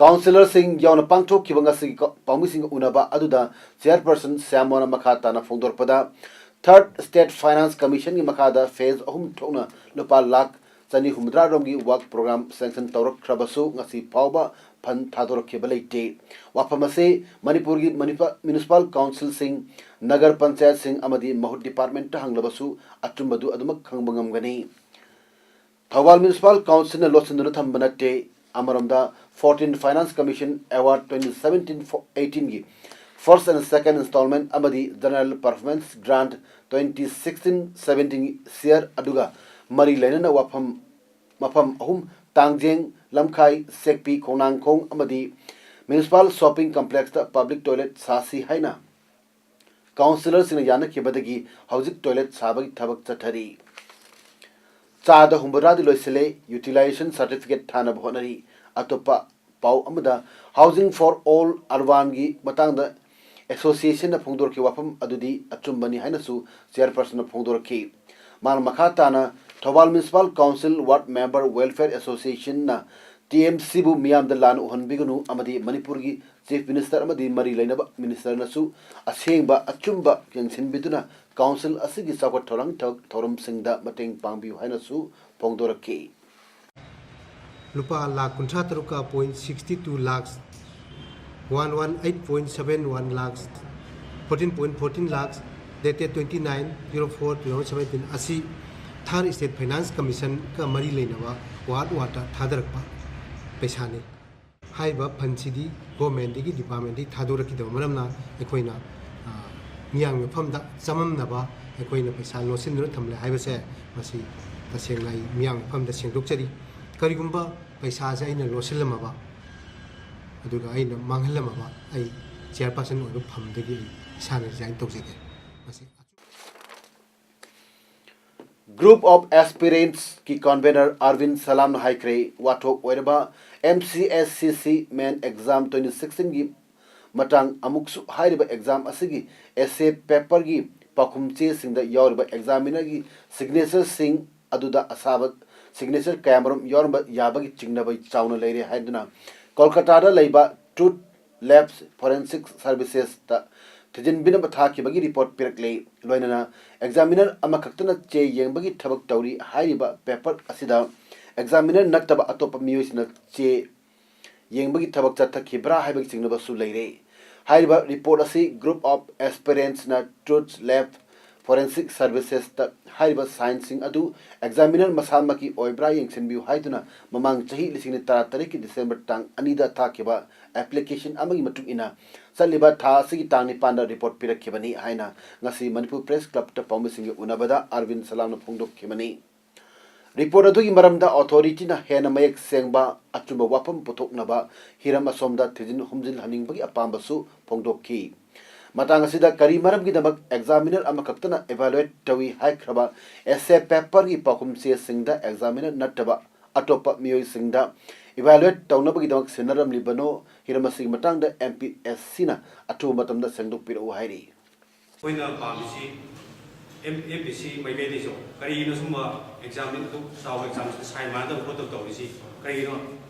Councillorꯁꯤꯡ ꯌꯥꯎꯅ ꯄꯥꯡꯊꯣꯛꯈꯤꯕ ꯉꯁꯤꯒꯤ ꯀ-, ꯄꯥꯎꯃꯤꯁꯤꯡꯒ ꯎꯅꯕ ꯑꯗꯨꯗ chairperson ꯁ꯭ꯌꯥꯃꯣꯅ ꯃꯈꯥ ꯇꯥꯅ ꯐꯣꯡꯗꯣꯔꯛꯄꯗ, Third State Finance Commissionꯒꯤ ꯃꯈꯥꯗ phase ꯑꯍꯨꯝ ꯊꯣꯛꯅ ꯂꯨꯄꯥ ꯂꯥꯈ ꯆꯅꯤ ꯍꯨꯝꯐꯨꯇꯔꯥ ꯔꯣꯝꯒꯤ work program sanction ꯇꯧꯔꯛꯈ꯭ꯔꯕꯁꯨ ꯉꯁꯤ ꯐꯥꯎꯕ fund ꯊꯥꯗꯣꯔꯛꯈꯤꯕ ꯂꯩꯇꯦ꯫ ꯋꯥꯐꯝ ꯑꯁꯤ ꯃꯅꯤꯄꯨꯔꯒꯤ ꯃꯨꯅꯤꯄ-, Municipal Councilꯁꯤꯡ, ꯅꯒꯔ ꯄꯟꯆꯥꯌꯠꯁꯤꯡ ꯑꯃꯗꯤ ꯃꯍꯨꯠ departmentꯇ ꯍꯪꯂꯕꯁꯨ ꯑꯆꯨꯝꯕꯗꯨ ꯑꯗꯨꯃꯛ ꯈꯪꯕ ꯉꯝꯒꯅꯤ꯫ ꯊꯧꯕꯥꯜ Municipal Councilꯅ ꯂꯣꯠꯁꯤꯟꯗꯨꯅ ꯊꯝꯕ ꯅꯠꯇꯦ꯫ ꯑꯃꯔꯣꯝꯗ, fourteen Finance Commission Award twenty seventeen eighteenꯒꯤ first and second installment ꯑꯃꯗꯤ General Performance Grant twenty sixteen seventeenꯒꯤ share ꯑꯗꯨꯒ ꯃꯔꯤ ꯂꯩꯅꯅ ꯋꯥꯐꯝ, ꯃꯐꯝ ꯑꯍꯨꯝ, ꯇꯥꯡꯖꯦꯡ, ꯂꯝꯈꯥꯏ, ꯁꯦꯛꯄꯤ, ꯈꯣꯡꯅꯥꯡꯈꯣꯡ ꯑꯃꯗꯤ Municipal Shopping Complexꯇ public toilet ꯁꯥꯁꯤ ꯍꯥꯏꯅ councillorꯁꯤꯡꯅ ꯌꯥꯅꯈꯤꯕꯗꯒꯤ ꯍꯧꯖꯤꯛ toilet ꯁꯥꯕꯒꯤ ꯊꯕꯛ ꯆꯠꯊꯔꯤ꯫ ꯆꯥꯗ ꯍꯨꯝꯐꯨꯇꯔꯥꯗꯤ ꯂꯣꯏꯁꯤꯜꯂꯦ, utilization certificate ꯊꯥꯅꯕ ꯍꯣꯠꯅꯔꯤ꯫ ꯑꯇꯣꯞꯄ ꯄꯥꯎ ꯑꯃꯗ Housing for All ꯑꯔꯕꯥꯟꯒꯤ ꯃꯇꯥꯡꯗ ꯑꯦꯁꯣꯁꯤꯌꯦꯁꯟꯅ ꯐꯣꯡꯗꯣꯔꯛꯈꯤꯕ ꯋꯥꯐꯝ ꯑꯗꯨꯗꯤ ꯑꯆꯨꯝꯕꯅꯤ ꯍꯥꯏꯅꯁꯨ ꯆꯦꯌꯔꯄꯔꯁꯟꯅ ꯐꯣꯡꯗꯣꯔꯛꯈꯤ꯫ ꯃꯥꯅ ꯃꯈꯥ ꯇꯥꯅ ꯊꯧꯕꯥꯜ ꯃ꯭ꯌꯨꯅꯤꯁꯤꯄꯥꯜ ꯀꯥꯎꯟꯁꯤꯜ ꯋꯥꯔꯗ ꯃꯦꯝꯕꯔ ꯋꯦꯜꯐꯤꯌꯔ ꯑꯦꯁꯣꯁꯤꯌꯦꯁꯟꯅ ꯇꯤ ꯑꯦꯝ ꯁꯤꯕꯨ ꯃꯤꯌꯥꯝꯗ ꯂꯥꯟꯅ ꯎꯍꯟꯕꯤꯒꯅꯨ ꯑꯃꯗꯤ ꯃꯅꯤꯄꯨꯔꯒꯤ ꯆꯤꯐ ꯃꯤꯅꯤꯁꯇꯔ ꯑꯃꯗꯤ ꯃꯔꯤ ꯂꯩꯅꯕ ꯃꯤꯅꯤꯁꯇꯔꯅꯁꯨ ꯑꯁꯦꯡꯕ ꯑꯆꯨꯝꯕ ꯌꯦꯡꯁꯤꯟꯕꯤꯗꯨꯅ ꯀꯥꯎꯟꯁꯤꯜ ꯑꯁꯤꯒꯤ ꯆꯥꯎꯈꯠ ꯊꯧꯔꯥꯡ ꯊꯧꯔꯝꯁꯤꯡꯗ ꯃꯇꯦꯡ ꯄꯥꯡꯕꯤꯌꯨ ꯍꯥꯏꯅꯁꯨ ꯐꯣꯡꯗꯣꯔꯛꯈꯤ꯫ ꯂꯨꯄꯥ ꯂꯥꯈ ꯀꯨꯟꯊ꯭ꯔꯥ ꯇꯔꯨꯛꯀ point sixty two lakhs, one one eight point seven one lakhs, fourteen point fourteen lakhs dated twenty nine zero four two thousand seventeen ꯑꯁꯤ ꯊꯥꯔ ꯏꯁꯇꯦꯠ ꯐꯥꯏꯅꯥꯟꯁ ꯀꯃꯤꯁꯟꯒ ꯃꯔꯤ ꯂꯩꯅꯕ ꯋꯥꯔꯗ ꯋꯥꯔꯗꯇ ꯊꯥꯗꯔꯛꯄ ꯄꯩꯁꯥꯅꯤ꯫ ꯍꯥꯏꯔꯤꯕ ꯐꯟꯁꯤꯗꯤ ꯒꯣꯔꯃꯦꯟꯗꯒꯤ ꯗꯤꯄꯥꯔꯠꯃꯦꯟꯗꯒꯤ ꯊꯥꯗꯣꯔꯛꯈꯤꯗꯕ ꯃꯔꯝꯅ ꯑꯩꯈꯣꯏꯅ ꯃꯤꯌꯥꯝꯒꯤ ꯃꯐꯝꯗ ꯆꯃꯝꯅꯕ ꯑꯩꯈꯣꯏꯅ ꯄꯩꯁꯥ ꯂꯣꯠꯁꯤꯟꯗꯨꯅ ꯊꯝꯂꯦ ꯍꯥꯏꯕꯁꯦ ꯃꯁꯤ ꯇꯁꯦꯡꯅ ꯑꯩ ꯃꯤꯌꯥꯝꯒꯤ ꯃꯐꯝꯗ ꯁꯦꯡꯗꯣꯛꯆꯔꯤ꯫ ꯀꯔꯤꯒꯨꯝꯕ ꯄꯩꯁꯥꯁꯦ ꯑꯩꯅ ꯂꯣꯠꯁꯤꯜꯂꯝꯃꯕ ꯑꯗꯨꯒ ꯑꯩꯅ ꯃꯥꯡꯍꯜꯂꯝꯃꯕ ꯑꯩ ꯆꯤꯌꯔꯄꯥꯔꯁꯟ ꯑꯣꯏꯕ ꯐꯝꯗꯒꯤ ꯑꯩ ꯏꯁꯥꯅ ꯔꯤꯖꯥꯏꯟ ꯇꯧꯖꯒꯦ꯫ ꯃꯁꯤ Group of Aspirants ꯀꯤ ꯀꯟꯚꯦꯅꯔ ꯑꯔꯕꯤꯟ ꯁꯂꯥꯝꯅ ꯍꯥꯏꯈ꯭ꯔꯦ, ꯋꯥꯊꯣꯛ ꯑꯣꯏꯔꯕ M C S C C main exam twenty sixteen ꯒꯤ ꯃꯇꯥꯡ ꯑꯃꯨꯛꯁꯨ ꯍꯥꯏꯔꯤꯕ ꯑꯦꯛꯖꯥꯝ ꯑꯁꯤꯒꯤ essay paper ꯒꯤ ꯄꯥꯎꯈꯨꯝ ꯆꯦꯁꯤꯡꯗ ꯌꯥꯎꯔꯤꯕ ꯑꯦꯛꯖꯥꯃꯤꯅꯔꯒꯤ ꯁꯤꯒꯅꯦꯆꯔꯁꯤꯡ ꯑꯗꯨꯗ ꯑꯁꯥꯕ ꯁꯤꯒꯅꯦꯆꯔ ꯀꯌꯥꯃꯔꯨꯝ ꯌꯥꯎꯔꯝꯕ ꯌꯥꯕꯒꯤ ꯆꯤꯡꯅꯕ ꯆꯥꯎꯅ ꯂꯩꯔꯦ ꯍꯥꯏꯗꯨꯅ ꯀꯣꯜꯀꯇꯥꯗ ꯂꯩꯕ Truth Labs Forensic Services ꯇ ꯊꯤꯖꯤꯟꯕꯤꯅꯕ ꯊꯥꯈꯤꯕꯒꯤ ꯔꯤꯄꯣꯔꯠ ꯄꯤꯔꯛꯂꯦ꯫ ꯂꯣꯏꯅꯅ ꯑꯦꯛꯖꯥꯃꯤꯅꯔ ꯑꯃꯈꯛꯇꯅ ꯆꯦ ꯌꯦꯡꯕꯒꯤ ꯊꯕꯛ ꯇꯧꯔꯤ꯫ ꯍꯥꯏꯔꯤꯕ ꯄꯦꯄꯔ ꯑꯁꯤꯗ ꯑꯦꯛꯖꯥꯃꯤꯅꯔ ꯅꯠꯇꯕ ꯑꯇꯣꯞꯄ ꯃꯤꯑꯣꯏꯁꯤꯡꯅ ꯆꯦ ꯌꯦꯡꯕꯒꯤ ꯊꯕꯛ ꯆꯠꯊꯈꯤꯕ꯭ꯔꯥ ꯍꯥꯏꯕꯒꯤ ꯆꯤꯡꯅꯕꯁꯨ ꯂꯩꯔꯦ꯫ ꯍꯥꯏꯔꯤꯕ ꯔꯤꯄꯣꯔꯠ ꯑꯁꯤ Group of Aspirants ꯅ Truth Labs Forensic Services ꯇ ꯍꯥꯏꯔꯤꯕ ꯁꯥꯏꯟꯁꯤꯡ ꯑꯗꯨ ꯑꯦꯛꯖꯥꯃꯤꯅꯔ ꯃꯁꯥꯃꯛꯀꯤ ꯑꯣꯏꯕ꯭ꯔꯥ ꯌꯦꯡꯁꯤꯟꯕꯤꯌꯨ ꯍꯥꯏꯗꯨꯅ ꯃꯃꯥꯡ ꯆꯍꯤ ꯂꯤꯁꯤꯡ ꯑꯅꯤ ꯇꯔꯥꯇꯔꯦꯠꯀꯤ ꯗꯤꯁꯦꯝꯕꯔ ꯇꯥꯡ ꯑꯅꯤꯗ ꯊꯥꯈꯤꯕ ꯑꯦꯄ꯭ꯂꯤꯀꯦꯁꯟ ꯑꯃꯒꯤ ꯃꯇꯨꯡ ꯏꯟꯅ ꯆꯠꯂꯤꯕ ꯊꯥ ꯑꯁꯤꯒꯤ ꯇꯥꯡ ꯅꯤꯄꯥꯟꯗ ꯔꯤꯄꯣꯔꯠ ꯄꯤꯔꯛꯈꯤꯕꯅꯤ ꯍꯥꯏꯅ ꯉꯁꯤ ꯃꯅꯤꯄꯨꯔ ꯄ꯭ꯔꯦꯁ ꯀ꯭ꯂꯕꯇ ꯄꯥꯎꯃꯤꯁꯤꯡꯒ ꯎꯅꯕꯗ ꯑꯔꯕꯤꯟ ꯁꯂꯥꯝꯅ ꯐꯣꯡꯗꯣꯛꯈꯤꯕꯅꯤ꯫ ꯔꯤꯄꯣꯔꯠ ꯑꯗꯨꯒꯤ ꯃꯔꯝꯗ ꯑꯣꯊꯣꯔꯤꯇꯤꯅ ꯍꯦꯟꯅ ꯃꯌꯦꯛ ꯁꯦꯡꯕ ꯑꯆꯨꯝꯕ ꯋꯥꯐꯝ ꯄꯨꯊꯣꯛꯅꯕ ꯍꯤꯔꯝ ꯑꯁꯣꯝꯗ ꯊꯤꯖꯤꯟ ꯍꯨꯝꯖꯤꯟꯍꯟꯅꯤꯡꯕꯒꯤ ꯑꯄꯥꯝꯕꯁꯨ ꯐꯣꯡꯗꯣꯛꯈꯤ꯫ ꯃꯇꯥꯡ ꯑꯁꯤꯗ ꯀꯔꯤ ꯃꯔꯝꯒꯤꯗꯃꯛ ꯑꯦꯛꯖꯥꯃꯤꯅꯔ ꯑꯃꯈꯛꯇꯅ ꯏꯚꯥꯂꯨꯑꯦꯠ ꯇꯧꯏ ꯍꯥꯏꯈ꯭ꯔꯕ essay paper ꯒꯤ ꯄꯥꯎꯈꯨꯝ ꯆꯦꯁꯤꯡꯗ ꯑꯦꯛꯖꯥꯃꯤꯅꯔ ꯅꯠꯇꯕ ꯑꯇꯣꯞꯄ ꯃꯤꯑꯣꯏꯁꯤꯡꯗ evaluate ꯇꯧꯅꯕꯒꯤꯗꯃꯛ ꯁꯤꯟꯅꯔꯝꯂꯤꯕꯅꯣ? ꯍꯤꯔꯝ ꯑꯁꯤꯒꯤ ꯃꯇꯥꯡꯗ M P S Cꯅ ꯑꯊꯨꯕ ꯃꯇꯝꯗ ꯁꯦꯡꯗꯣꯛꯄꯤꯔꯛꯎ ꯍꯥꯏꯔꯤ꯫ ꯑꯩꯈꯣꯏꯅ ꯄꯥꯝꯃꯤꯁꯤ M M P C ꯃꯥꯏꯀꯩꯗꯩꯁꯨ ꯀꯔꯤꯒꯤꯅꯣ ꯁꯨꯝꯕ exam ꯑꯗꯨꯛ ꯆꯥꯎꯕ examꯁꯤꯗ sign ꯃꯥꯟꯅꯗꯕ ꯈꯣꯠꯇꯕ ꯇꯧꯔꯤꯁꯤ ꯀꯔꯤꯒꯤꯅꯣ?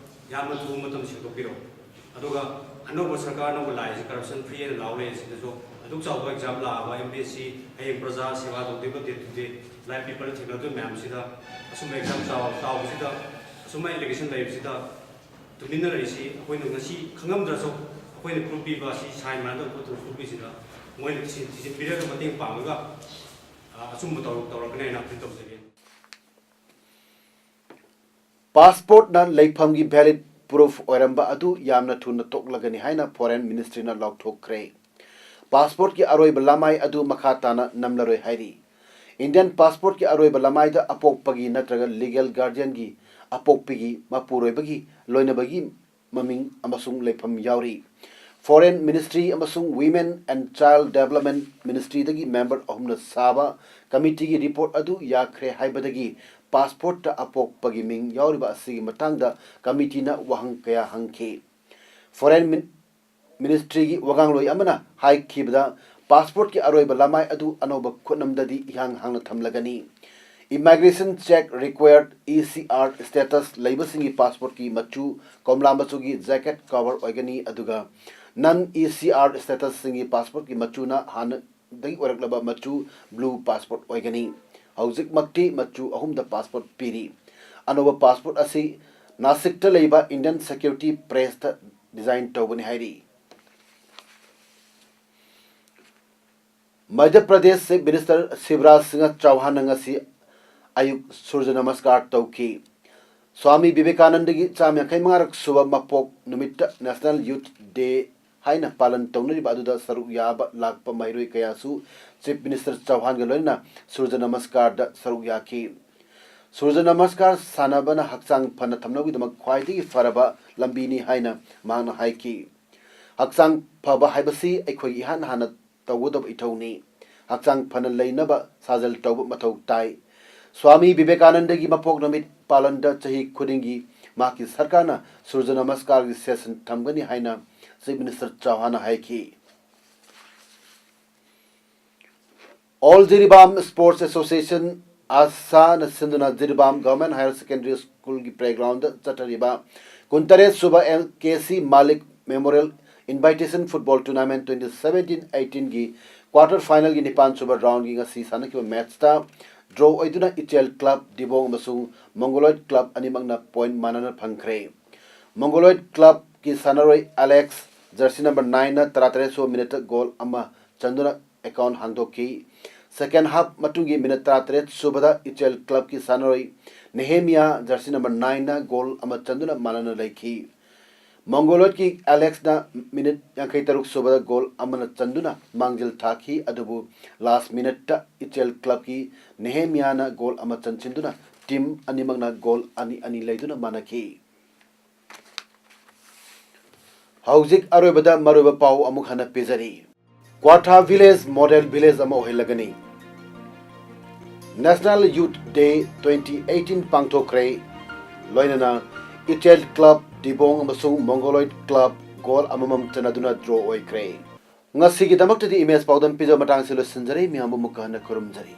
ꯌꯥꯝꯅ ꯊꯨꯕ ꯃꯇꯝꯗ ꯁꯦꯡꯗꯣꯛꯄꯤꯔꯛꯑꯣ꯫ ꯑꯗꯨꯒ ꯑꯅꯧꯕ ꯁꯔꯀꯥꯔ ꯑꯅꯧꯕ ꯂꯥꯛꯏꯁꯤ corruption free ꯍꯥꯏꯅ ꯂꯥꯎ ꯂꯩꯔꯤꯁꯤꯗꯁꯨ ꯑꯗꯨꯛ ꯆꯥꯎꯕ exam ꯂꯥꯛꯑꯕ M P S C ꯍꯌꯦꯡ ꯄ꯭ꯔꯖꯥ ꯁꯦꯕꯥ ꯇꯧꯗꯣꯏꯕ day to day life people ꯊꯦꯡꯅꯗꯣꯏ ꯃꯌꯥꯝꯁꯤꯗ ꯑꯁꯨꯝꯕ exam ꯆꯥꯎ ꯆꯥꯎꯕꯁꯤꯗ ꯑꯁꯨꯝꯕ allegation ꯂꯩꯕꯁꯤꯗ ꯇꯨꯃꯤꯟꯅ ꯂꯩꯔꯤꯁꯤ ꯑꯩꯈꯣꯏꯅ ꯉꯁꯤ ꯈꯪꯉꯝꯗ꯭ꯔꯁꯨ ꯑꯩꯈꯣꯏꯅ proof ꯄꯤꯕ ꯑꯁꯤ sign ꯃꯥꯟꯅꯗꯕ ꯈꯣꯠꯇꯕ proof ꯄꯤꯁꯤꯗ ꯃꯣꯏꯅ ꯊꯤ- ꯊꯤꯖꯤꯟꯕꯤꯔꯒ ꯃꯇꯦꯡ ꯄꯥꯡꯉꯒ ꯑ, ꯑꯆꯨꯝꯕ ꯇꯧꯔꯛ- ꯇꯧꯔꯛꯀꯅꯤ ꯍꯥꯏꯅ ꯑꯩꯈꯣꯏ ꯇꯧꯖꯒꯦ꯫ Passportꯅ ꯂꯩꯐꯝꯒꯤ valid proof ꯑꯣꯏꯔꯝꯕ ꯑꯗꯨ ꯌꯥꯝꯅ ꯊꯨꯅ ꯇꯣꯛꯂꯒꯅꯤ ꯍꯥꯏꯅ Foreign Ministryꯅ ꯂꯥꯎꯊꯣꯛꯈ꯭ꯔꯦ꯫ Passportꯀꯤ ꯑꯔꯣꯏꯕ ꯂꯃꯥꯏ ꯑꯗꯨ ꯃꯈꯥ ꯇꯥꯅ ꯅꯝꯂꯔꯣꯏ ꯍꯥꯏꯔꯤ꯫ Indian passportꯀꯤ ꯑꯔꯣꯏꯕ ꯂꯃꯥꯏꯗ ꯑꯄꯣꯛꯄꯒꯤ ꯅꯠꯇ꯭ꯔꯒ legal guardianꯒꯤ, ꯑꯄꯣꯛꯄꯤꯒꯤ, ꯃꯄꯨꯔꯣꯏꯕꯒꯤ, ꯂꯣꯏꯅꯕꯒꯤ ꯃꯃꯤꯡ ꯑꯃꯁꯨꯡ ꯂꯩꯐꯝ ꯌꯥꯎꯔꯤ꯫ Foreign Ministry ꯑꯃꯁꯨꯡ Women and Child Development Ministryꯗꯒꯤ member ꯑꯍꯨꯝꯅ ꯁꯥꯕ committeeꯒꯤ report ꯑꯗꯨ ꯌꯥꯈ꯭ꯔꯦ ꯍꯥꯏꯕꯗꯒꯤ passportꯇ ꯑꯄꯣꯛꯄꯒꯤ ꯃꯤꯡ ꯌꯥꯎꯔꯤꯕ ꯑꯁꯤꯒꯤ ꯃꯇꯥꯡꯗ committeeꯅ ꯋꯥꯍꯪ ꯀꯌꯥ ꯍꯪꯈꯤ꯫ Foreign Min- Ministryꯒꯤ ꯋꯥꯉꯥꯡꯂꯣꯏ ꯑꯃꯅ ꯍꯥꯏꯈꯤꯕꯗ, passportꯀꯤ ꯑꯔꯣꯏꯕ ꯂꯃꯥꯏ ꯑꯗꯨ ꯑꯅꯧꯕ ꯈꯨꯠꯅꯝꯗꯗꯤ ꯏꯍꯥꯡ ꯍꯥꯡꯅ ꯊꯝꯂꯒꯅꯤ꯫ Immigration check required E C R status ꯂꯩꯕꯁꯤꯡꯒꯤ passportꯀꯤ ꯃꯆꯨ ꯀꯣꯝꯂꯥ ꯃꯆꯨꯒꯤ jacket cover ꯑꯣꯏꯒꯅꯤ, ꯑꯗꯨꯒ non E C R statusꯁꯤꯡꯒꯤ passportꯀꯤ ꯃꯆꯨꯅ ꯍꯥꯟꯅꯗꯒꯤ ꯑꯣꯏꯔꯛꯂꯕ ꯃꯆꯨ blue passport ꯑꯣꯏꯒꯅꯤ꯫ ꯍꯧꯖꯤꯛꯃꯛꯇꯤ ꯃꯆꯨ ꯑꯍꯨꯝꯗ passport ꯄꯤꯔꯤ꯫ ꯑꯅꯧꯕ passport ꯑꯁꯤ ꯅꯥꯁꯤꯛꯇ ꯂꯩꯕ Indian Security Pressꯇ design ꯇꯧꯕꯅꯤ ꯍꯥꯏꯔꯤ꯫ ꯃꯙ꯭ꯌ ꯄ꯭ꯔꯗꯦꯁ Chief Minister ꯁꯤꯕꯔꯥꯖ ꯁꯤꯡꯍ ꯆꯧꯍꯥꯟꯅ ꯉꯁꯤ ꯑꯌꯨꯛ ꯁꯨꯔꯖ ꯅꯃꯁꯀꯥꯔ ꯇꯧꯈꯤ꯫ ꯁ꯭ꯋꯥꯃꯤ ꯕꯤꯕꯦꯀꯥꯅꯟꯗꯒꯤ ꯆꯥꯝ ꯌꯥꯡꯈꯩ ꯃꯉꯥꯔꯛ ꯁꯨꯕ ꯃꯄꯣꯛ ꯅꯨꯃꯤꯠꯇ National Youth Day ꯍꯥꯏꯅ ꯄꯥꯂꯟ ꯇꯧꯅꯔꯤꯕ ꯑꯗꯨꯗ ꯁꯔꯨꯛ ꯌꯥꯕ ꯂꯥꯛꯄ ꯃꯍꯩꯔꯣꯏ ꯀꯌꯥꯁꯨ Chief Minister ꯆꯧꯍꯥꯟꯒ ꯂꯣꯏꯅꯅ ꯁꯨꯔꯖ ꯅꯃꯁꯀꯥꯔꯗ ꯁꯔꯨꯛ ꯌꯥꯈꯤ꯫ ꯁꯨꯔꯖ ꯅꯃꯁꯀꯥꯔ ꯁꯥꯟꯅꯕꯅ ꯍꯛꯆꯥꯡ ꯐꯅ ꯊꯝꯅꯕꯒꯤꯗꯃꯛ ꯈ꯭ꯋꯥꯏꯗꯒꯤ ꯐꯔꯕ ꯂꯝꯕꯤꯅꯤ ꯍꯥꯏꯅ ꯃꯍꯥꯛꯅ ꯍꯥꯏꯈꯤ꯫ ꯍꯛꯆꯥꯡ ꯐꯕ ꯍꯥꯏꯕꯁꯤ ꯑꯩꯈꯣꯏꯒꯤ ꯏꯍꯥꯟ ꯍꯥꯟꯅ ꯇꯧꯒꯗꯕ ꯏꯊꯧꯅꯤ꯫ ꯍꯛꯆꯥꯡ ꯐꯅ ꯂꯩꯅꯕ ꯁꯥꯖꯦꯜ ꯇꯧꯕ ꯃꯊꯧ ꯇꯥꯏ꯫ ꯁ꯭ꯋꯥꯃꯤ ꯕꯤꯕꯦꯀꯥꯅꯟꯗꯒꯤ ꯃꯄꯣꯛ ꯅꯨꯃꯤꯠ ꯄꯥꯂꯟꯗ ꯆꯍꯤ ꯈꯨꯗꯤꯡꯒꯤ ꯃꯍꯥꯛꯀꯤ ꯁꯔꯀꯥꯔꯅ ꯁꯨꯔꯖ ꯅꯃꯁꯀꯥꯔꯒꯤ ꯁꯦꯁꯟ ꯊꯝꯒꯅꯤ ꯍꯥꯏꯅ Chief Minister ꯆꯧꯍꯥꯟꯅ ꯍꯥꯏꯈꯤ꯫ All Jiribam Sports Association, ꯑꯁꯥꯅ ꯁꯤꯟꯗꯨꯅ ꯖꯤꯔꯤꯕꯥꯝ Government Higher Secondary Schoolꯒꯤ playgroundꯗ ꯆꯠꯊꯔꯤꯕ ꯀꯨꯟꯇꯔꯦꯠ ꯁꯨꯕ ꯑꯦꯝ ꯀꯦ ꯁꯤ ꯃꯥꯂꯤꯛ Memorial Invitation Football Tournament twenty seventeen eighteenꯒꯤ quarter finalꯒꯤ ꯅꯤꯄꯥꯟ ꯁꯨꯕ roundꯒꯤ ꯉꯁꯤ ꯁꯥꯟꯅꯈꯤꯕ matchꯇ draw ꯑꯣꯏꯗꯨꯅ ꯏꯆꯦꯜ club ꯗꯤꯕꯣꯡ ꯑꯃꯁꯨꯡ Mongoloid club ꯑꯅꯤꯃꯛꯅ point ꯃꯥꯟꯅꯅ ꯐꯪꯈ꯭ꯔꯦ꯫ Mongoloid clubꯀꯤ ꯁꯥꯟꯅꯔꯣꯏ ꯑꯦꯂꯦꯛꯁ, jersey number nineꯅ ꯇꯔꯥꯇꯔꯦꯠ ꯁꯨꯕ minuteꯇ goal ꯑꯃ ꯆꯟꯗꯨꯅ account ꯍꯥꯡꯗꯣꯛꯈꯤ꯫ Second half ꯃꯇꯨꯡꯒꯤ minute ꯇꯔꯥꯇꯔꯦꯠ ꯁꯨꯕꯗ ꯏꯆꯦꯜ clubꯀꯤ ꯁꯥꯟꯅꯔꯣꯏ ꯅꯦꯍꯦꯃꯤꯌꯥ, jersey number nineꯅ goal ꯑꯃ ꯆꯟꯗꯨꯅ ꯃꯥꯟꯅꯅ ꯂꯩꯈꯤ꯫ Mongoloidꯀꯤ ꯑꯦꯂꯦꯛꯁꯅ minute ꯌꯥꯡꯈꯩ ꯇꯔꯨꯛ ꯁꯨꯕꯗ goal ꯑꯃꯅ ꯆꯟꯗꯨꯅ ꯃꯥꯡꯖꯤꯜ ꯊꯥꯈꯤ, ꯑꯗꯨꯕꯨ last minuteꯇ ꯏꯆꯦꯜ clubꯀꯤ ꯅꯦꯍꯦꯃꯤꯌꯥꯅ goal ꯑꯃ ꯆꯟꯁꯤꯟꯗꯨꯅ team ꯑꯅꯤꯃꯛꯅ goal ꯑꯅꯤ ꯑꯅꯤ ꯂꯩꯗꯨꯅ ꯃꯥꯟꯅꯈꯤ꯫ ꯍꯧꯖꯤꯛ ꯑꯔꯣꯏꯕꯗ ꯃꯔꯨꯑꯣꯏꯕ ꯄꯥꯎ ꯑꯃꯨꯛ ꯍꯟꯅ ꯄꯤꯖꯔꯤ꯫ ꯀ꯭ꯋꯥꯊꯥ village model village ꯑꯃ ꯑꯣꯏꯍꯜꯂꯒꯅꯤ꯫ National Youth Day twenty eighteen ꯄꯥꯡꯊꯣꯛꯈ꯭ꯔꯦ꯫ ꯂꯣꯏꯅꯅ ꯏꯆꯦꯜ club ꯗꯤꯕꯣꯡ ꯑꯃꯁꯨꯡ Mongoloid club goal ꯑꯃꯃꯝ ꯆꯟꯅꯗꯨꯅ draw ꯑꯣꯏꯈ꯭ꯔꯦ꯫ ꯉꯁꯤꯒꯤꯗꯃꯛꯇꯗꯤ ꯏꯃꯦꯖ ꯄꯥꯎꯗꯝ ꯄꯤꯖꯕ ꯃꯇꯥꯡꯁꯤ ꯂꯣꯏꯁꯤꯟꯖꯔꯦ꯫ ꯃꯤꯌꯥꯝꯕꯨ ꯑꯃꯨꯛꯀ ꯍꯟꯅ ꯈꯨꯔꯨꯝꯖꯔꯤ꯫